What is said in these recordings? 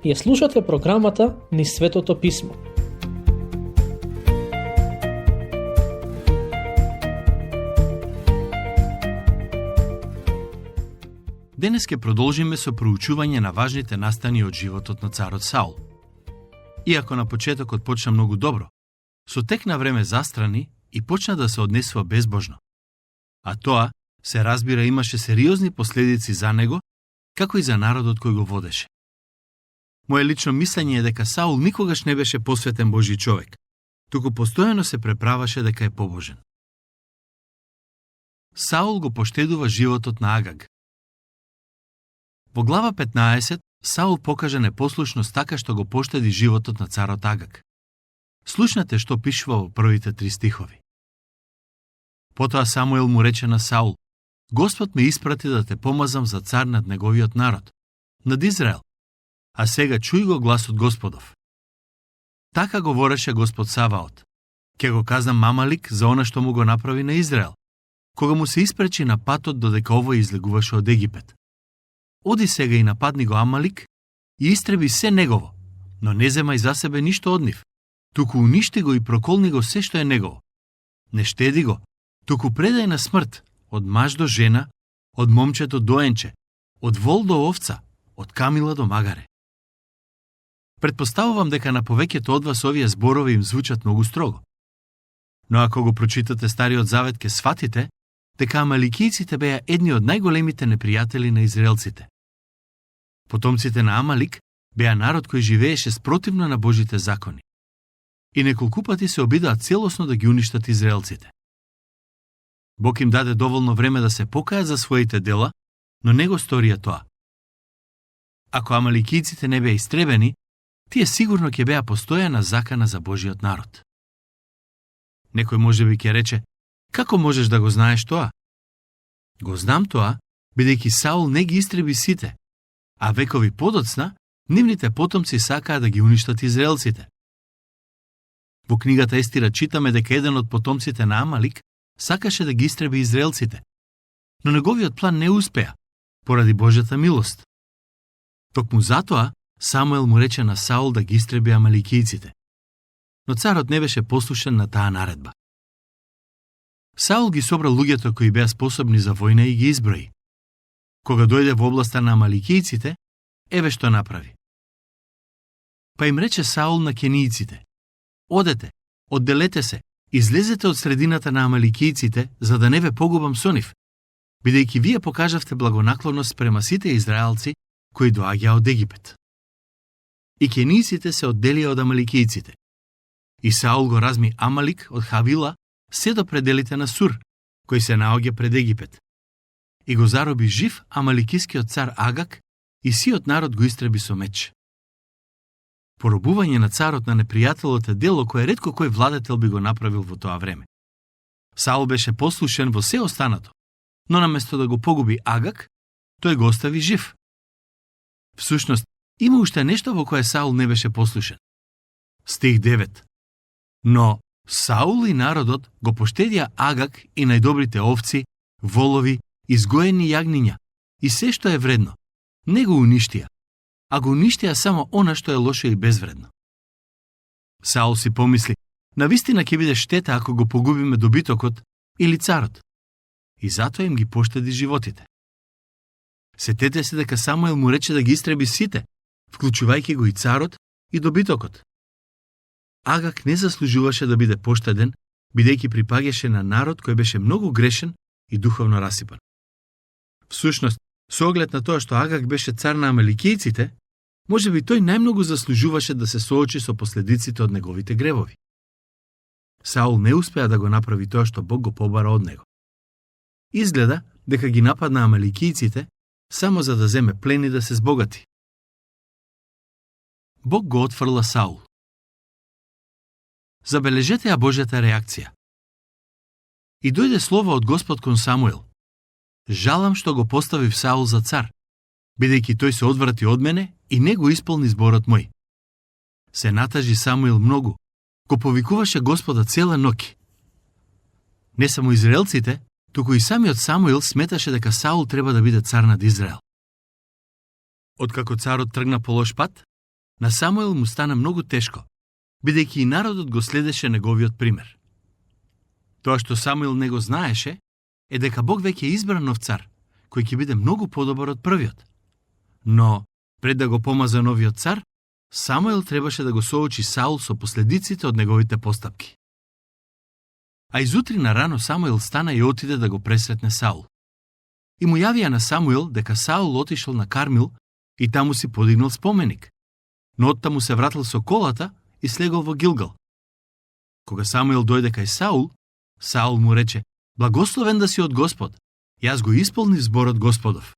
Ја слушате програмата Низ Светото Писмо. Денес ќе продолжиме со проучување на важните настани од животот на царот Саул. Иако на почетокот почна многу добро, со тек на време застрани и почна да се однесува безбожно. А тоа, се разбира, имаше сериозни последици за него, како и за народот кој го водеше. Моje лично мислење е дека Саул никогаш не беше посветен Божи човек, туку постојано се преправаше дека е побожен. Саул го поштедува животот на Агаг. Во глава 15, Саул покажа непослушност така што го поштеди животот на царот Агаг. Слушнете што пишува во првите 3 стихови. Потоа Самуил му рече на Саул: Господ ме испрати да те помазам за цар над неговиот народ, над Израел. А сега чуј го гласот Господов. Така говореше Господ Саваот: Ке го казнам Амалик за она што му го направи на Израел, кога му се испречи на патот додека овој излегуваше од Египет. Оди сега и нападни го Амалик и истреби се негово, но не земај за себе ништо од нив, туку уништи го и проколни го се што е негово. Не штеди го, туку предај на смрт, од маж до жена, од момчето до енче, од вол до овца, од камила до магаре. Предпоставувам дека на повеќето од вас овие зборови им звучат многу строго. Но ако го прочитате Стариот Завет, ќе сфатите дека амаликијците беа едни од најголемите непријатели на израелците. Потомците на Амалик беа народ кој живееше спротивно на Божите закони. И неколку пати се обидаа целосно да ги уништат израелците. Бог им даде доволно време да се покајат за своите дела, но не го сторија тоа. Ако амаликијците не беа истребени, тие сигурно ќе беа постојана закана за Божиот народ. Некој можеби ќе рече: како можеш да го знаеш тоа? Го знам тоа, бидејќи Саул не ги истреби сите, а векови подоцна, нивните потомци сакаа да ги уништат израелците. Во книгата Естира читаме дека еден од потомците на Амалик сакаше да ги истреби израелците, но неговиот план не успеа, поради Божјата милост. Токму затоа Самуел му рече на Саул да ги истреби амаликијците, но царот не беше послушен на таа наредба. Саул ги собра луѓето кои беа способни за војна и ги изброи. Кога дојде во областа на амаликијците, еве што направи. Па им рече Саул на кенијците: Одете, одделете се, излезете од средината на амаликијците, за да не ве погубам со нив, бидејќи вие покажавте благонаклонност спрема сите израелци кои доаѓаа од Египет. И кенијците се одделија од амаликијците. И Саул го разми Амалик од Хавила се до пределите на Сур, кој се наоѓа пред Египет. И го зароби жив амаликискиот цар Агаг и сиот народ го истреби со меч. Поробување на царот на непријателот е дело кое ретко кој владетел би го направил во тоа време. Саул беше послушен во се останато, но наместо да го погуби Агаг, тој го остави жив. Всушност, има уште нешто во кое Саул не беше послушен. Стих 9. Но Саул и народот го поштедија Агаг и најдобрите овци, волови, изгоени јагниња и се што е вредно. Не го уништија, а го уништија само она што е лошо и безвредно. Саул си помисли: навистина ќе биде штета ако го погубиме добитокот или царот. И затоа им ги поштеди животите. Сетете се дека Самуел му рече да ги истреби сите, вклучувајќи го и царот и добитокот. Агаг не заслужуваше да биде поштеден, бидејќи припаѓаше на народ кој беше многу грешен и духовно расипан. Всушност, со оглед на тоа што Агаг беше цар на амаликијците, можеби тој најмногу заслужуваше да се соочи со последиците од неговите гревови. Саул не успеа да го направи тоа што Бог го побара од него. Изгледа дека ги нападна амаликијците само за да земе плен и да се збогати. Бог го отфрла Саул. Забележете ја Божјата реакција. И дојде слово од Господ кон Самуил: Жалам што го поставив Саул за цар, бидејќи тој се одврати од мене и не го исполни зборот мој. Се натажи Самуил многу, го повикуваше Господа цела ноќ. Не само израелците, туку и самиот Самуил сметаше дека Саул треба да биде цар над Израел. Откако царот тргна по лош пат, На Самуил му стана многу тешко, бидејќи и народот го следеше неговиот пример. Тоа што Самуил не го знаеше е дека Бог веќе избра нов цар, кој ќе биде многу подобар од првиот. Но, пред да го помаза новиот цар, Самуил требаше да го соочи Саул со последиците од неговите постапки. А изутрина рано Самуил стана и отиде да го пресретне Саул. И му јавија на Самуил дека Саул отишол на Кармил и таму си подигнал споменик, но оттаму се вратил со колата и слегол во Гилгал. Кога Самуил дојде кај Саул, Саул му рече: "Благословен да си од Господ, јас го исполнив зборот Господов."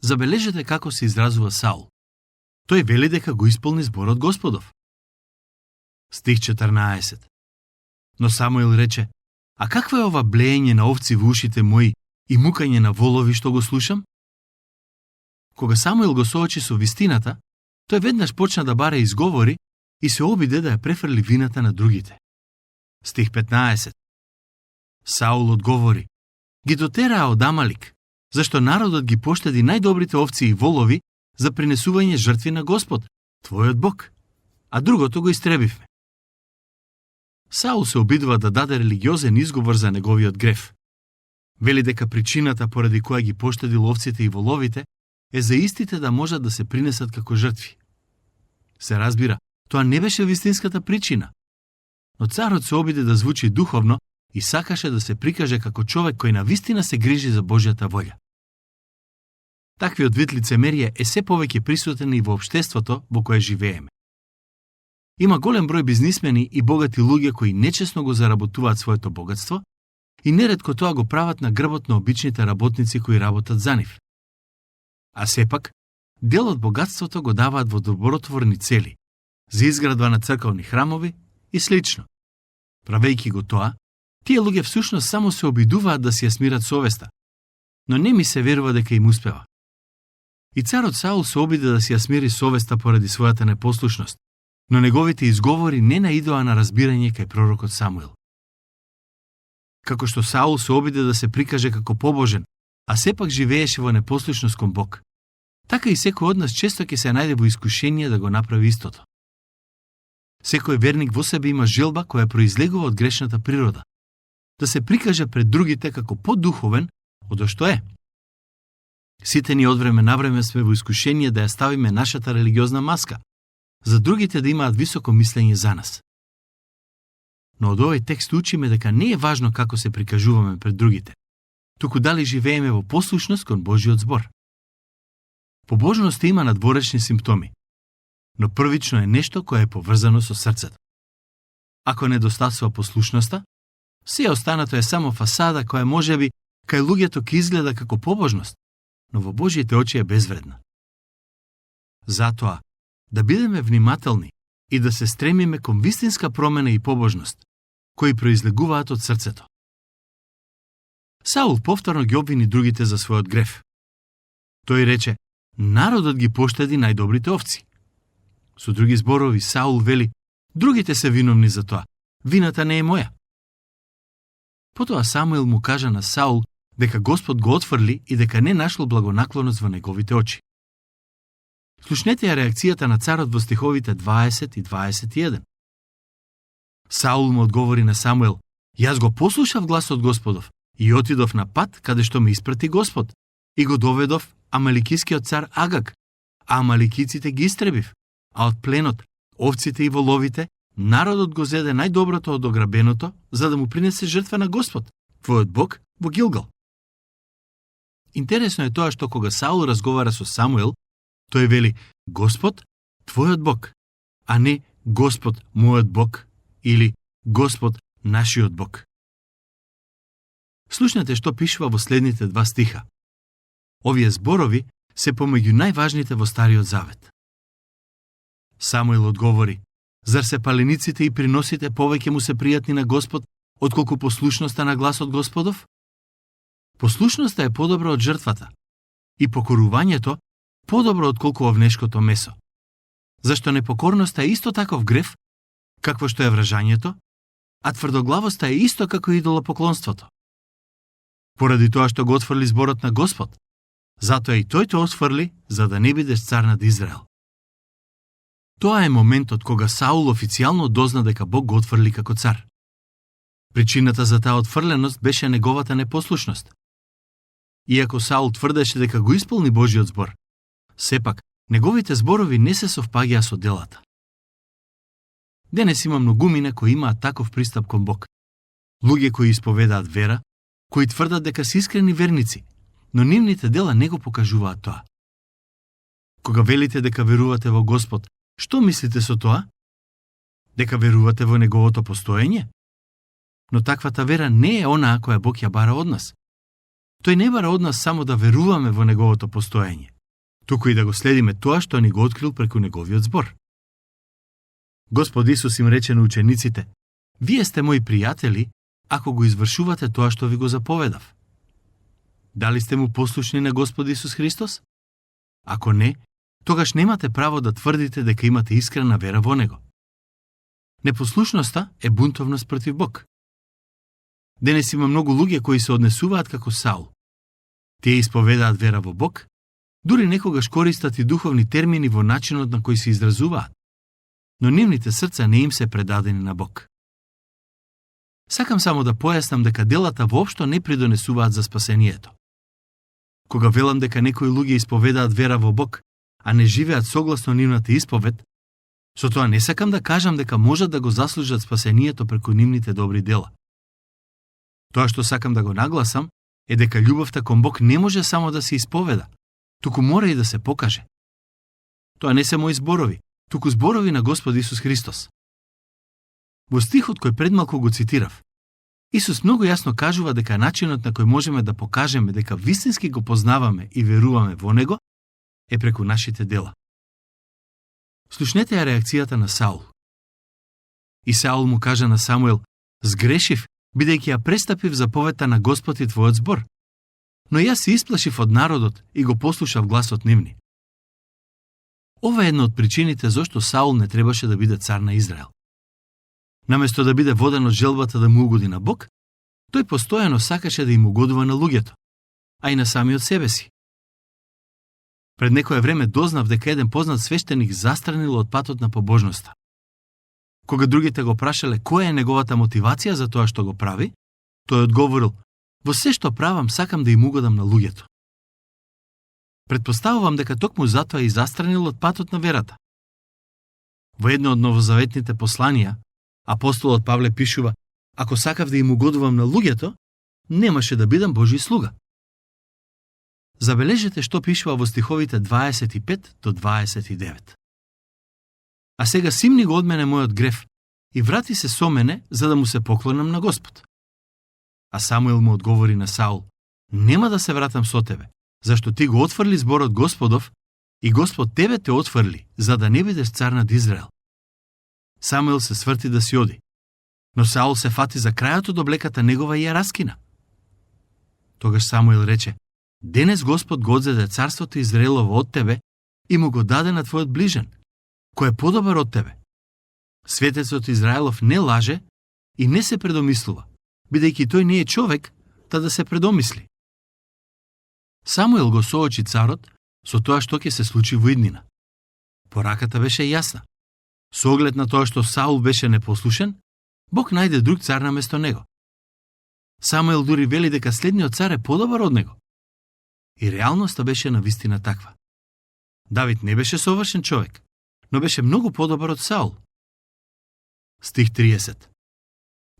Забележете како се изразува Саул. Тој вели дека го исполни зборот Господов. Стих 14. Но Самуил рече: "А какво е ова блеење на овци во ушите мои и мукање на волови што го слушам?" Кога Самуил го соочи со вистината, тој веднаш почна да бара изговори и се обиде да ја префрли вината на другите. Стих 15. Саул одговори: "Ги дотераа од Амалик, зашто народот ги поштеди најдобрите овци и волови за принесување жртви на Господ, твојот Бог, а другото го истребивме." Саул се обидува да даде религиозен изговор за неговиот греф. Вели дека причината поради која ги поштедил овците и воловите е за истите да можат да се принесат како жртви. Се разбира, тоа не беше вистинската причина. Но царот се обиде да звучи духовно и сакаше да се прикаже како човек кој на вистина се грижи за Божјата волја. Таквиот вид лицемерие е се повеќе присутен и во општеството во кое живееме. Има голем број бизнисмени и богати луѓе кои нечесно го заработуваат своето богатство и неретко тоа го прават на грбот на обичните работници кои работат за нив. А сепак, дел од богатството го даваат во добротворни цели, за изградба на црковни храмови и слично. Правејќи го тоа, тие луѓе всушност само се обидуваат да си ја смират совеста, но не ми се верува дека им успева. И царот Саул се обиде да си ја смири совеста поради својата непослушност, но неговите изговори не наидоа на разбирање кај пророкот Самуил. Како што Саул се обиде да се прикаже како побожен, а сепак живееше во непослушност кон Бог, така и секој од нас често ќе се најде во искушение да го направи истото. Секој верник во себе има желба која произлегува од грешната природа, да се прикаже пред другите како подуховен од што е. Сите ни од време на време сме во искушение да ја ставиме нашата религиозна маска, за другите да имаат високо мислење за нас. Но од овој текст учиме дека не е важно како се прикажуваме пред другите, туку дали живееме во послушност кон Божјиот збор. Побожноста има надворечни симптоми, но првично е нешто кое е поврзано со срцето. Ако недостасува послушноста, сите останато е само фасада која можеби кај луѓето ќе изгледа како побожност, но во Божјите очи е безвредна. Затоа, да бидеме внимателни и да се стремиме кон вистинска промена и побожност, кои произлегуваат од срцето. Саул повторно ги обвини другите за својот греф. Тој рече: "Народот ги поштеди најдобрите овци." Со други зборови, Саул вели: "Другите се виновни за тоа, вината не е моја." Потоа Самуил му кажа на Саул дека Господ го отфрли и дека не нашол благонаклоност во неговите очи. Слушнете ја реакцијата на царот во стиховите 20 и 21. Саул му одговори на Самуил: "Јас го послушав гласот Господов и отидов на пат каде што ме испрати Господ и го доведов амаликискиот цар Агаг, а амаликиците ги истребив, а од пленот, овците и воловите, народот го зеде најдоброто од ограбеното, за да му принесе жртва на Господ, твојот Бог, во Гилгал." Интересно е тоа што кога Саул разговара со Самуил, тој вели: "Господ, твојот Бог", а не "Господ, мојот Бог" или "Господ, нашиот Бог". Слушнете што пишува во следните два стиха. Овие зборови се помеѓу најважните во Стариот Завет. Самуил одговори: "Зар се палениците и приносите повеќе му се пријатни на Господ, отколку послушноста на гласот Господов? Послушноста е подобра од жртвата и покорувањето подобро отколку овнешкото месо. Зашто непокорноста е исто таков греф, какво што е вражањето, а тврдоглавоста е исто како идолопоклонството. Поради тоа што го отфрли зборот на Господ, затоа и тој те отфрли, за да не бидеш цар над Израел." Тоа е моментот кога Саул официјално дозна дека Бог го отфрли како цар. Причината за таа отфрленост беше неговата непослушност. Иако Саул тврдеше дека го исполни Божиот збор, сепак неговите зборови не се совпаѓаа со делата. Денес има многумина кои имаат таков пристап кон Бог. Луѓе кои исповедаат вера, кои тврдат дека се искрени верници, но нивните дела не го покажуваат тоа. Кога велите дека верувате во Господ, што мислите со тоа? Дека верувате во неговото постоење? Но таквата вера не е онаа која Бог ја бара од нас. Тој не бара од нас само да веруваме во неговото постоење, туку и да го следиме тоа што ни го открил преку неговиот збор. Господ Исус им рече на учениците: "Вие сте мои пријатели, ако го извршувате тоа што ви го заповедав." Дали сте му послушни на Господ Исус Христос? Ако не, тогаш немате право да тврдите дека имате искрена вера во Него. Непослушноста е бунтовност против Бог. Денес има многу луѓе кои се однесуваат како Саул. Тие исповедаат вера во Бог, дури некогаш користат и духовни термини во начинот на кој се изразуваат, но нивните срца не им се предадени на Бог. Сакам само да појаснам дека делата воопшто не придонесуваат за спасението. Кога велам дека некои луѓе исповедаат вера во Бог, а не живеат согласно нивната исповед, со тоа не сакам да кажам дека можат да го заслужат спасението преку нивните добри дела. Тоа што сакам да го нагласам е дека љубовта кон Бог не може само да се исповеда, туку мора и да се покаже. Тоа не се мои зборови, туку зборови на Господ Исус Христос. Во стихот кој предмалку го цитирав, Исус многу јасно кажува дека начинот на кој можеме да покажеме дека вистински го познаваме и веруваме во Него е преку нашите дела. Слушнете ја реакцијата на Саул. И Саул му кажа на Самуил: "Сгрешив, бидејќи ја престапив заповедта на Господ и твојот збор, но јас се исплашив од народот и го послушав гласот нивни." Ова е една од причините зошто Саул не требаше да биде цар на Израел. Наместо да биде воден од желбата да му угоди на Бог, тој постојано сакаше да им угодува на луѓето, а и на самиот себе си. Пред некое време дознав дека еден познат свештеник застранил од патот на побожноста. Кога другите го прашале која е неговата мотивација за тоа што го прави, тој одговорил: "Во се што правам сакам да им угодам на луѓето." Предпоставувам дека токму затоа и застранил од патот на верата. Во едно од новозаветните посланија, апостолот Павле пишува: "Ако сакав да им угодувам на луѓето, немаше да бидам Божи слуга." Забележете што пишува во стиховите 25 до 29. "А сега симни го од мене мојот грев и врати се со мене, за да му се поклонам на Господ." А Самуил му одговори на Саул: "Нема да се вратам со тебе, зашто ти го отфрли зборот Господов и Господ тебе те отфрли, за да не бидеш цар над Израел." Самуил се сврти да си оди, но Саул се фати за крајот од облеката негова и ја раскина. Тогаш Самуил рече: "Денес Господ го одзеде царството Израелово од тебе и му го даде на твојот ближен, кој е подобар од тебе. Светецот Израелов не лаже и не се предомислува, бидејќи тој не е човек, та да се предомисли." Самуил го соочи царот со тоа што ќе се случи во иднина. Пораката беше јасна. Со оглед на тоа што Саул беше непослушен, Бог најде друг цар наместо него. Самуил дури вели дека следниот цар е подобар од него. И реалноста беше навистина таква. Давид не беше совршен човек, но беше многу подобар од Саул. Стих 30.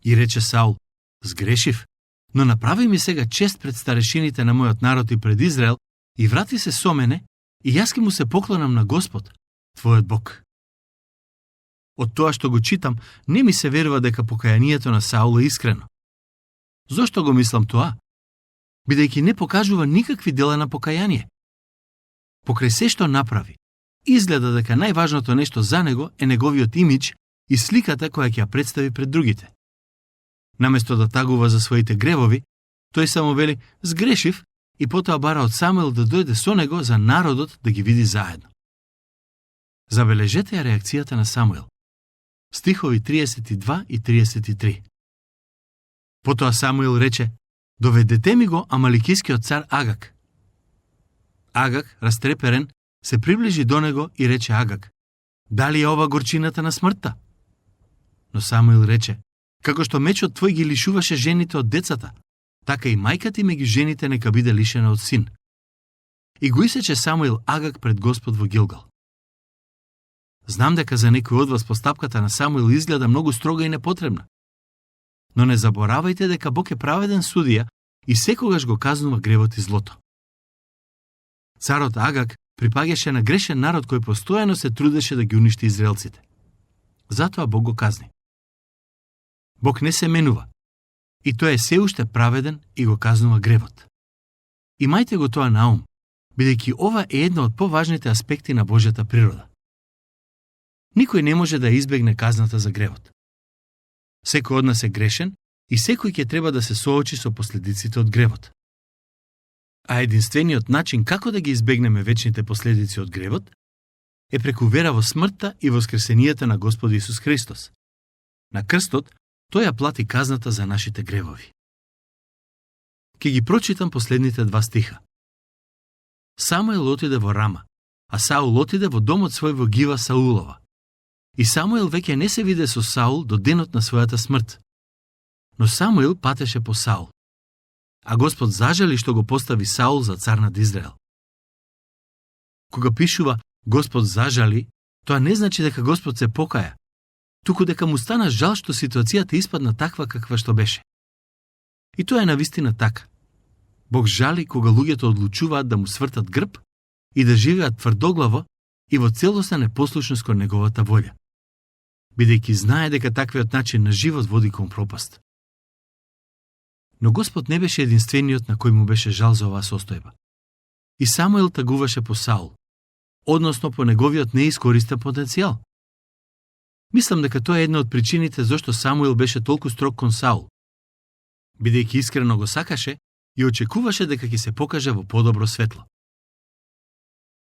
И рече Саул: "Сгрешив, но направи ми сега чест пред старешините на мојот народ и пред Израел и врати се со мене и јас ќе му се поклонам на Господ, твојот Бог." Од тоа што го читам, не ми се верува дека покајанието на Саул е искрено. Зошто го мислам тоа? Бидејќи не покажува никакви дела на покаяние. Покрај се што направи, изгледа дека најважното нешто за него е неговиот имидж и сликата која ќе ја представи пред другите. Наместо да тагува за своите гревови, тој само вели: "Сгрешив", и потоа бара од Самуил да дојде со него за народот да ги види заедно. Забележете ја реакцијата на Самуил. Стихови 32 и 33. Потоа Самуил рече: "Доведете ми го амаликискиот цар Агаг." Агаг, растреперен, се приближи до него и рече Агаг: Дали е ова горчината на смртта? Но Самуил рече: како што мечот твој ги лишуваше жените од децата, така и мајка ти меѓу жените нека биде лишена од син. И го исече Самуил Агаг пред Господ во Гилгал. Знам дека за некој од вас постапката на Самуил изгледа многу строга и непотребна. Но не заборавајте дека Бог е праведен судија и секогаш го казнува гревот и злото. Царот Агаг припаѓаше на грешен народ кој постојано се трудеше да ги уништи израелците. Затоа Бог го казни. Бог не се менува и тој е се уште праведен и го казнува гревот. Имајте го тоа на ум, бидејќи ова е една од поважните аспекти на Божјата природа. Никој не може да избегне казната за гревот. Секој од нас е грешен и секој ќе треба да се соочи со последиците од гревот. А единствениот начин како да ги избегнеме вечните последици од гревот е преку вера во смртта и воскресението на Господ Исус Христос. На крстот тој ја плати казната за нашите гревови. Ке ги прочитам последните 2 стиха. Самуил отиде во Рама, а Саул отиде во домот свој во Гива Саулова. И Самуил веќе не се виде со Саул до денот на својата смрт. Но Самуил патеше по Саул. А Господ зажали што го постави Саул за цар над Израел. Кога пишува Господ зажали, тоа не значи дека Господ се покаја, туку дека му стана жал што ситуацијата испадна таква каква што беше. И тоа е навистина така. Бог жали кога луѓето одлучуваат да му свртат грб и да живеат тврдоглаво и во целосна непослушност кон неговата волја, бидејќи знае дека таквиот начин на живот води кон пропаст. Но Господ не беше единствениот на кој му беше жал за оваа состојба. И Самуил тагуваше по Саул, односно по неговиот неискористен потенцијал. Мислам дека тоа е една од причините зашто Самуил беше толку строг кон Саул, бидејќи искрено го сакаше и очекуваше дека ќе се покаже во подобро светло.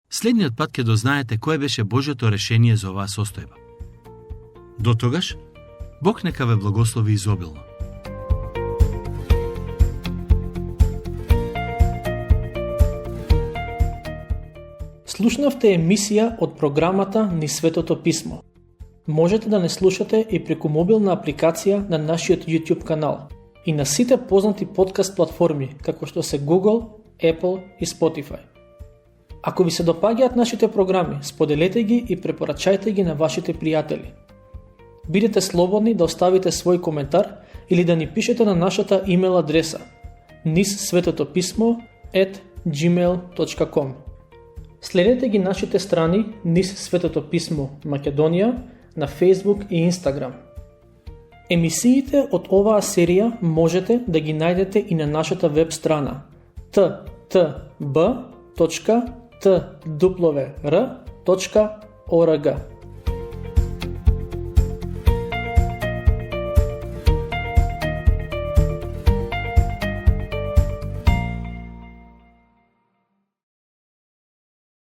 Следниот пат ќе дознаете кое беше Божјото решение за оваа состојба. До тогаш, Бог нека ве благослови изобилно. Слушнавте емисија од програмата Низ Светото Писмо. Можете да не слушате и преку мобилна апликација на нашиот YouTube канал и на сите познати подкаст платформи, како што се Google, Apple и Spotify. Ако ви се допаѓаат нашите програми, споделете ги и препорачајте ги на вашите пријатели. Бидете слободни да оставите свој коментар или да ни пишете на нашата имейл адреса nizsvetotopисmo@gmail.com. Следете ги нашите страни Низ Светото Писмо Македонија на Facebook и Instagram. Емисиите од оваа серија можете да ги најдете и на нашата веб страна ttb.twr.org.